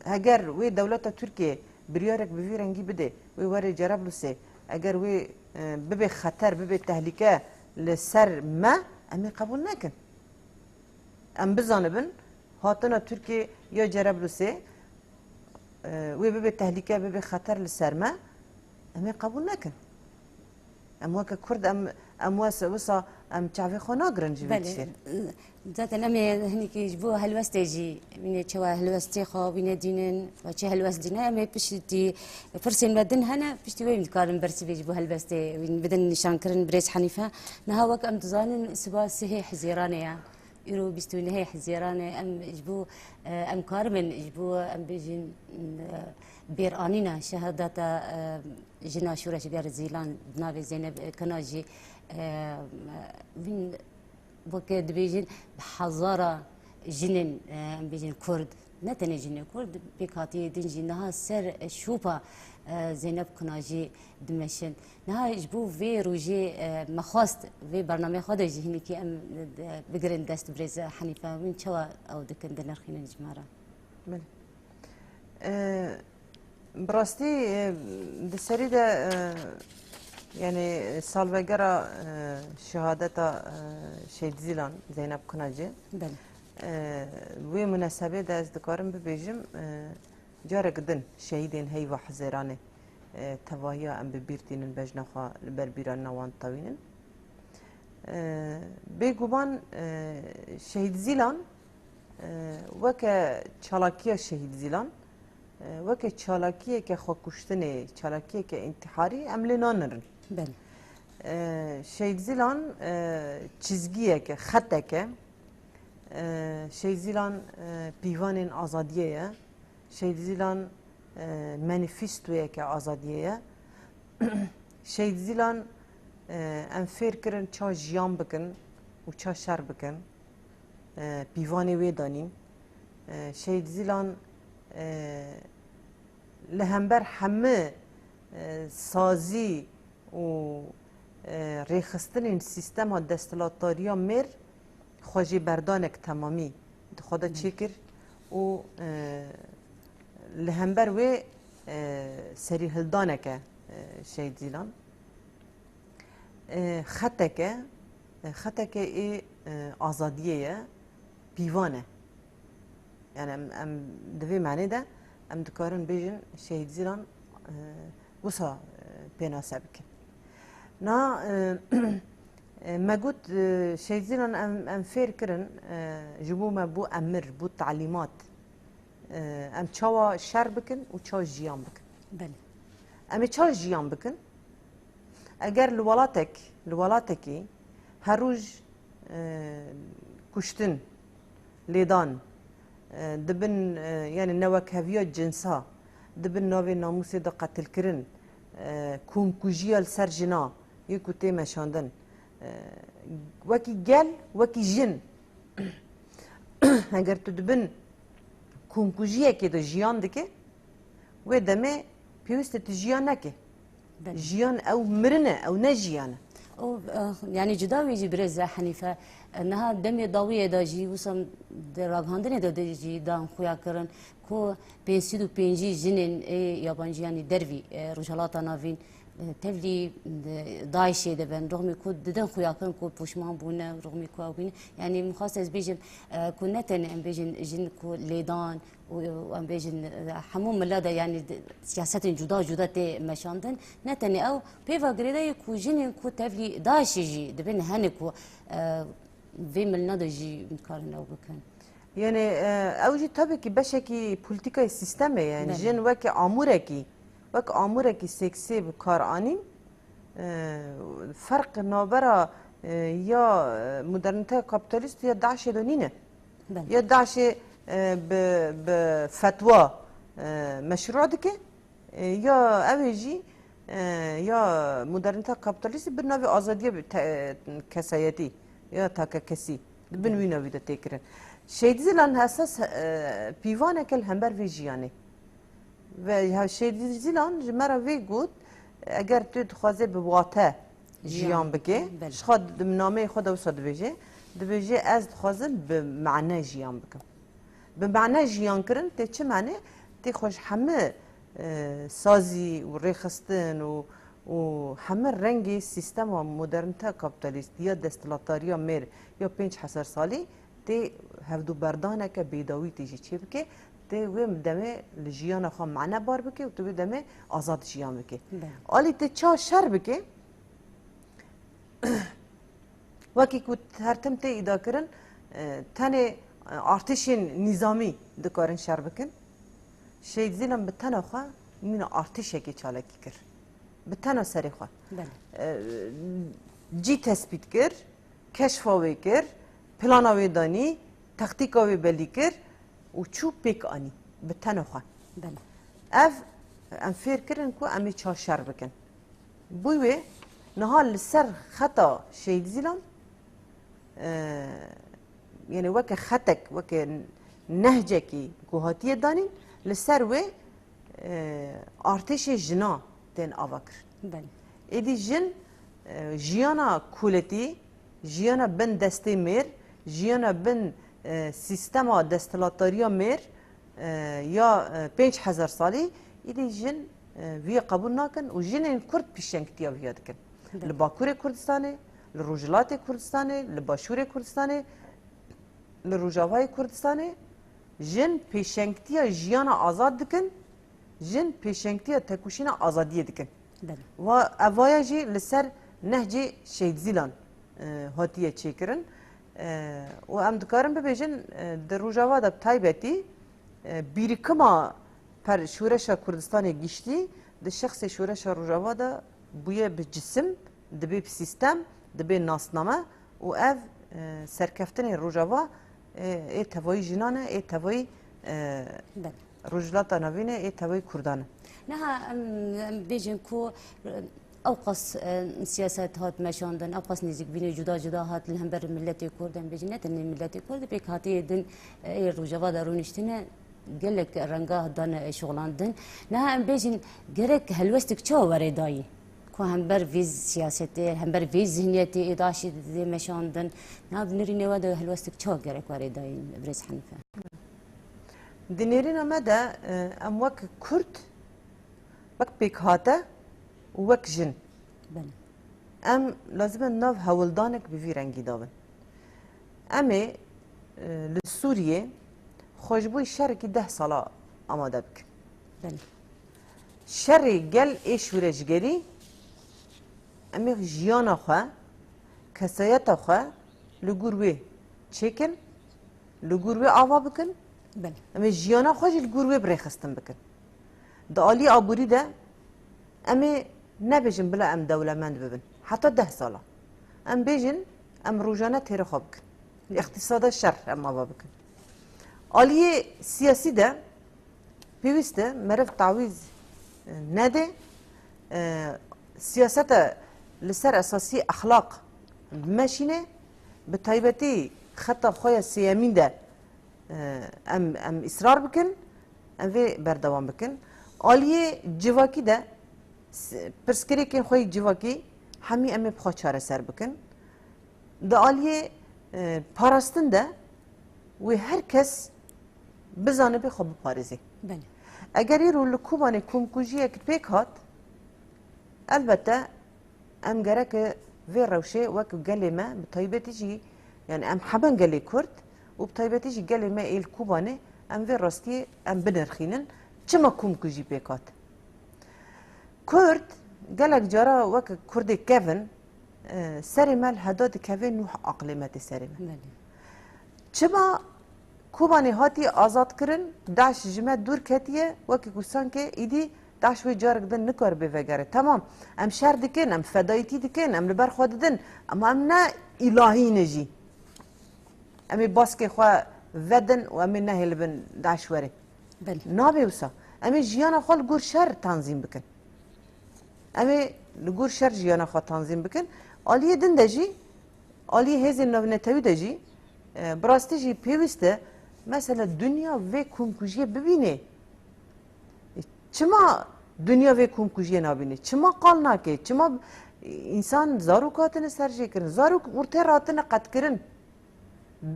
heger wê dewleta Tirkiyê biryarek bi vî rengî bide, wê were Cerablusê, eger wê, e, bibe xeter, bibe tehlîke li ser me, em ê qebûl nekin. Em bizanibin, hatina Tirkiyê ya Cerablusê, e, wê bibe tehlîke, bibe xeter li ser me, em ê qebûl nekin. Em weke Kurd, em Em wes wisa em çavê xwe nagirin ji vê Belê. tiştê. Zaten em ê hinekî ji bo helwestê jî, wînê çawa helwestê xwe wînê dînin, we çi helwest dîne, em ê piştî pirsên me din hene, piştî wê em dikarin bersivê ji bo helwestê wîn bidin nîşankirin birêz Henîfe. Niha wek em dizanin siba sihê Hizêranê ye. Îro bîst û nehê Hizêranê em ji bo, e, em karibin ji bo em bêjin, e, bêranîna şehadeta, e, jina şoreşger Zîlan di navê Zeynep Kına jî, e, wîn weke dibêjin bi hezara jinên, e, em bêjin Kurd, ne tenê jinê Kurd, pêkhatiyê din jî niha ser şopa, e, Zeynep Kına jî dimeşin. Niha ji bo vê rojê, e, me xwest vê bernameyê xwe de jî hinekî em, e, bigirin dest birêz Henîfe. Wîn çawa ew dikin, dinirxînin ji me re? Belê. E, bi rastî, e, di serî de, e, yanî salvegera, e, şehadeta, e, Şehîd Zîlan, Zeynep Kınacı. Belê. E, wê munasebê de ez dikarim bibêjim, e, carek din şehîdên heyva Hizêranê, e, tevahiya em bi bîr tînin, bejna xwe li ber bîranîna wan ditewînin. E, bêguman, e, Şehîd Zîlan, e, weke çalakiya Şehîd Zîlan, e, weke çalakiyeke xwekuştinê, çalakiyeke întiharî em lê nanirin. Belê. E, Şehîd Zîlan, e, çizgiyeke, xeteke. E, Şehîd Zîlan, e, pîvanên azadiyê ye. Şehîd Zîlan, e, manîfestoyeke azadiyê ye. Şehîd Zîlan, e, em fêr kirin ça jiyan bikin û ça şer bikin. E, pîvanê wê danîn. E, Şehîd Zîlan, e, li hember hemî, e, sazî û, e, rêxistinên sîstema desthilatdariya mêr xwe jê berdanek temamî di xwe de çêkir û, e, li hember wê, e, serîhildaneke, e, Şehîd Zîlan. E, xeteke, e, xeteke ê, e, azadiyê ye, pîvan e. Yani em, em di vê manê de em dikarin bêjin Şehîd Zîlan, e, wisa, e, pênase bikin. Na, e, e, me got, e, Şehîd Zîlan em, em fêr kirin, e, ji bo me bû emir, bû talîmat. E, em çawa şer bikin û ça jiyan bikin? Belê. Em ê ça jiyan bikin? Eger li welatek, li welatekî her roj, e, kuştin, lêdan, e, dibin, e, yani newekheviya cinsa, dibin navê namûsê de qetilkirin, e, komkujiya li ser jina, yê ku tê meşandin, e, wekî gel, wekî jin, eger tu dibin komkujiyekê de jiyan dike, wê demê pêwîst e tu jiyan neke. Belê. Jiyan ew mirin e, ew ne jiyan e. O, eh, yani cuda wî jî birêz Henîfe, eh, niha demê dawiyê de jî wisa di ragihandinê de, de jî dan xuya kirin ku pênc sed û pêncî jinên ê yabancî, yani dervî, eh, Rojhelata Navîn, eh, tevlî, eh, DAIŞê de bin, rixmî ku didin xuya kirin ku poşman bûne, rixmî ku ew bîne. Yani min xwest ez bêjim, eh, ku ne tenê em bêjin jin ku lêdan, û, û em bêjin, e, hemû mila de, yanî di, siyasetên cuda cuda tê meşandin. Ne tenê ew, pêva girêdayî ku jinên ku tevlî DAIŞê jî dibin hene ku, e, vê milina de jî dikarin ew bikin. Yanî, e, ew jî tabii ki beşekî polîtîkayê sîstemê ye. Yani Belê. Jin weke amûrekî, wek amûrekî seksê bi kar anîn, E, ferq navbera, e, ya, e, modernîteya kapîtalîst ya DAIŞê de nîne. Belê. Ya DAIŞê, e, bi, bi fetwa, e, meşrû dike, e, ya ew ê jî, e, ya modernîteya kapîtalîstî bi navê azadiya bi te-, kesayetî ya takekesî di bin wî navî de tê kirin. Şehîd Zîlan esas, e, pîvaneke li hember vê jiyanê. Ve ya Şehîd Zîlan ji me re vê got, eger tu dixwazê bi wate jiyan Jiyan. bike, Belê. ji xwe di nameyê xwe de wisa dibêje, dibêje, ez dixwazim bi mane jiyan bikim. Bi mane jiyan kirin tê çi mane? Tê xwe ji hemî, e, sazî û rêxistin û, û hemî rengê sîstema modernîte kapîtalîst ya desthilatdariya mêr ya pênc hezar salî tê hevdûberdaneke bêdawî tê jî çêbike, tê wê demê li jiyana xwe mane bar bike û tu wê demê azad jiyan bike. Belê. Alî tê ça şer bike, Wekî ku her tim tê îda kirin, e, tenê, e, artêşên nîzamî dikarin şer bikin. Şehîd Zîlan bi tena xwe mîna artêşekê çalakî kir. Bi tena serê xwe. Belê. E, cî tespît kir, keşfa wê kir, plana wê danî, taktîka wê belî kir û çû pêk anî bi tena xwe. Belê. Ev em fêr kirin ku em ê çawa şer bikin. Bû wê niha li ser xeta Şehîd Zîlan, e, yani weke xetek, weke nehcekî ku hatiye danîn, li ser wê, e, artêşê jina tên ava kirin. Belê. Êdî jin, e, jiyana koletî, jiyana bin destê mêr, jiyana bin, e, sîstema desthilatdariya mêr, e, ya, e, pênc hezar salî, îdî jin, e, vîya qebûl nakin û jinên Kurd pîşengtiya vîya dikin. Belê. Li Bakurê Kurdistanê, li Rojhilatê Kurdistanê, li Başûrê Kurdistanê, li Rojavayê Kurdistanê jin pêşengtiya jiyana azad dikin, jin pêşengtiya tekoşîna azadiyê dikin. Belê. Va, ev vaya jî li ser nehcê Şehîd Zîlan, e, hatiye çêkirin. E, û em dikarin bibêjin, e, di Rojava de bi taybetî, e, bîrikima per şoreşa Kurdistanê giştî di şexsê şoreşa Rojava de bûye bi cisim, dibe bi sîstem, dibe nasname û ev, e, serkeftinê Rojava, e, ê tevayî jinan e, ê tevayî, e, Belê. Rojhilata Navîn e, ê tevayî Kurdan e. Niha em, em bêjin ku, e, ewqas, e, siyaset hat meşandin, ewqas nêzîkbûnê cuda cuda hat li hember miletê Kurd, em bêjin ne tenê miletê Kurd, pêkhatiyê din, e, ê Rojava de rûniştine gelek renga dane şixulandin. Niha em bêjin gerek helwestek çawa were dayî? Ku hember vê siyasetê, hember vê zihniyetê ê DAIŞê dê meşandin. Niha bi nêrînê we de helwestek çawa gerek were dayî, Birêz Henife? Di nêrîna me de, e, em wek Kurd, wek pêkhate û wek jin. Belê. Em lazim e nav hewldanek bi vî rengî de bin. Em ê, e, li Sûriyê xwe ji bo şerekî deh sala amade bikin. Belê. Şerê gel ê şûreşgerî, em ê jiyana xwe, kesayeta xwe li gor wê çêkin, li gor wê ava bikin. Belê. Em ê jiyana xwe jî li gor wê bi rêxistin bikin. Di alî aborî de em ê nebêjin bila em dewlemend bibin. Heta deh sala. Em bêjin em rojane têra xwe bikin. Îqtîsada şer em ava bikin. Aliyê siyasî de pêwîst e meriv tawîz, e, nede, e, siyasete li ser esasî exlaq bimeşîne, bi taybetî xeta xwe ya sêyemîn de, e, em, em îsrar bikin, em vê berdewam bikin. Aliyê civakî de s-, pirsgirêkên xwe yê civakî hemî em ê bi xwe çareser bikin. Di aliyê, e, parastin de wê her kes bizanibe xwe biparêze. Belê. Eger îro li Kobanê komkujiyek pêk hat, elbette em gereke vê rewşê wek gelê me, bi taybetî jî, yani em hemî gelê Kurd û bi taybetî jî gelê me ê li Kobanê, em vê rastiyê em binirxînin. Çima komkujî pêk hat? Kurd gelek cara wek Kurdê kevin, e, serê me li heda dikeve, nû aqilê me tê serê me. Belê. Çima Kobanê hatiye azad kirin, DAIŞ ji me dûr ketiye, wekî ku sankê îdî DAIŞ wê carek din nikaribe vegere. Temam, em şer dikin, em fedayîtî dikin, em li ber xwe didin, ema em ne îlahî ne jî. Em ê baskê xwe vedin û em ê nehêlibin DAIŞ were. Belê. Nabe wisa. Em ê jiyana xwe li gor şer tanzîm bikin. Em ê li gor şer jiyana xwe tanzîm bikin. Aliyê din de jî, aliyê hêzên navnetewî de jî, e, bi rastî jî pêwîst e, mesela dinya vê komkujiyê bibîne. E, çima dinya vê komkujiyê nabîne? Çima qal nake? Çima însan zarok hatine serjêkirin? Zarok ortê re hatine qetkirin.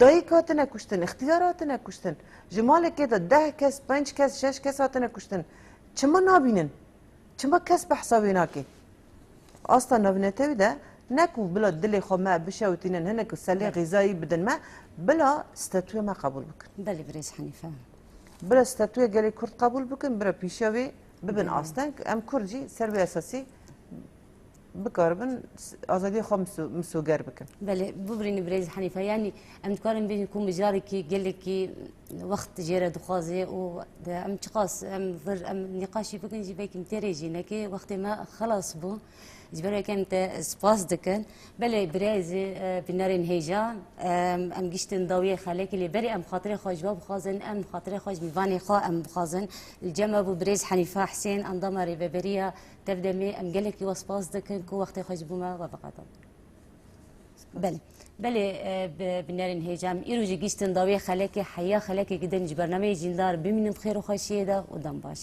Dayik hatine kuştin, ixtiyar hatine kuştin. Ji malekê de deh kes, penc kes, şeş kes hatine kuştin. Çima nabînin? Çima kes behsa wê nake? Asta navnetewî de ne ku bila dilê xwe me bişewitînin, hinek selê Belê. Xîzayî bidin me, bila statûyê me qebûl bikin. Belê, birêz Henîfe. Bila statûyê gelê Kurd qebûl bikin, bila pîşa wê bibin Belê. Asteng. Em Kurd jî ser wê esasî bikaribin azadiya xwe miso-, misoger bikin. Belê, bibirîne birêz Henîfe. Yanî em dikarin bêjin ku mijarekî gelekî wext jê re dixwaze û de em çiqas em vir em nîqaşî bikin jî belkî em têrê jî neke wextê me xelas bû. Ji ber weke em te spas dikin. Belê birêzê, e, bînerên hêja, em, em giştin dawiyê xelekê lê berê em xatirê xwe ji we bixwazin, em xatirê xwe ji mîvanê xwe em bixwazin. Li cem me bû birêz Henîfe Husên, endama rêveberiya Tevdemê, em gelekî we spas dikin ku wextê xwe ji bo me ve veqetin. Belê. Belê, e, bi-, bînerên hêja em îro jî giştin dawiyê xelekê, heya xelekê gidin ji bernameyê Jîndar bimînin bi xêr û xweşiyê de û dem baş.